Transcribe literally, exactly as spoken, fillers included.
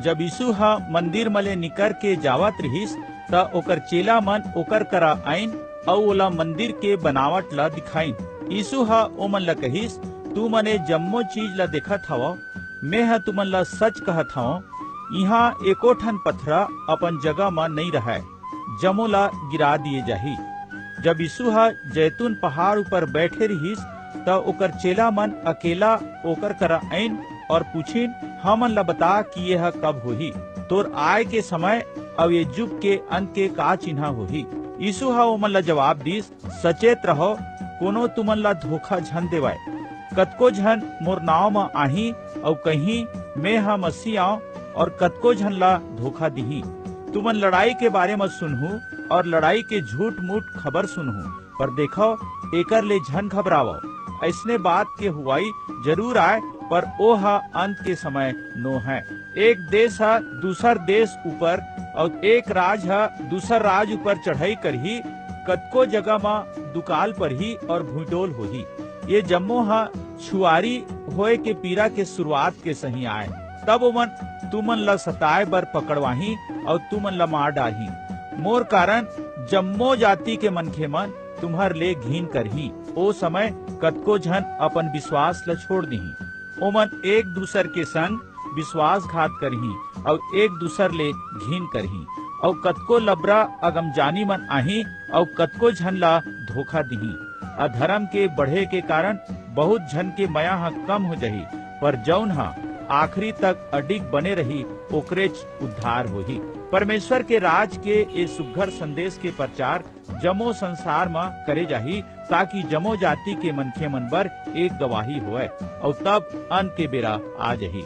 जब यीशु ह मंदिर म ले निकर के जावत रिहिस, त ओकर चेला मन ओकर करा आइन अऊ ओला मंदिर के बनावट ला दिखाइन। यीशु ह ओमन ला कहिस, "तू मन ए जम्मो चीज ला देखत हवव, मेंह तुमन ला सच कहत हवं, इहां एको ठन पथरा अपन जगह म नइं रहय, जम्मो ला गिरा दिये जाही।" जब यीशु ह जैतून पहाड़ ऊपर बैठे रिहिस, त ओकर चेला मन अकेला ओकर करा आइन अऊ पूछिन, "हमन ला बता कि यह कब होही? तोर आय के समय अऊ ये जुग के अंत के का चिन्हा होही?" यीशु ह ओमन ला जवाब दीस, "सचेत रहव, कोनो तुमन ला धोखा झन देवय। कतको झन मोर नांव म आही अऊ कही, 'मेंह मसीह आंव,' अऊ कतको झन ला धोखा दिही। तुमन लड़ाई के बारे म सुनहू अऊ लड़ाई के झूठ-मूठ खबर सुनहू, पर देखव, एकर ले झन घबरावव। अइसने बात के हुवाई जरूर आय, पर ओह अंत के समय नोहय। एक देस ह दूसर देस ऊपर अऊ एक राज ह दूसर राज ऊपर चढ़ई करही, कतको जगह म दुकाल परही अऊ भुइंटोल होही। ये जम्मो ह छुआरी होय के पीरा के सुरुवात के सहीं आय। तब ओमन तुमन ला सताय बर पकड़वाही अऊ तुमन ला मार डारही। मोर कारन जम्मो जाति के मनखे मन तुम्हर ले घिन करही। ओ समय कतको झन अपन बिसवास ला छोंड़ दिही। ओमन एक दूसर के संग बिसवासघात करही अऊ एक दूसर ले घिन करही। अऊ कतको लबरा अगमजानी मन आही अऊ कतको झन ला धोखा दिही। अधरम के बढ़े के कारन बहुत झन के मया ह कम हो जाही, पर जऊन ह आखिरी तक अडिग बने रही, ओकरेच उद्धार होही। परमेसर के राज के ए सुघर संदेस के परचार जम्मो संसार म करे जाही, ताकि जम्मो जाति के मनखे मन बर एक गवाही होवय, अऊ तब अंत के बेरा आ जाही।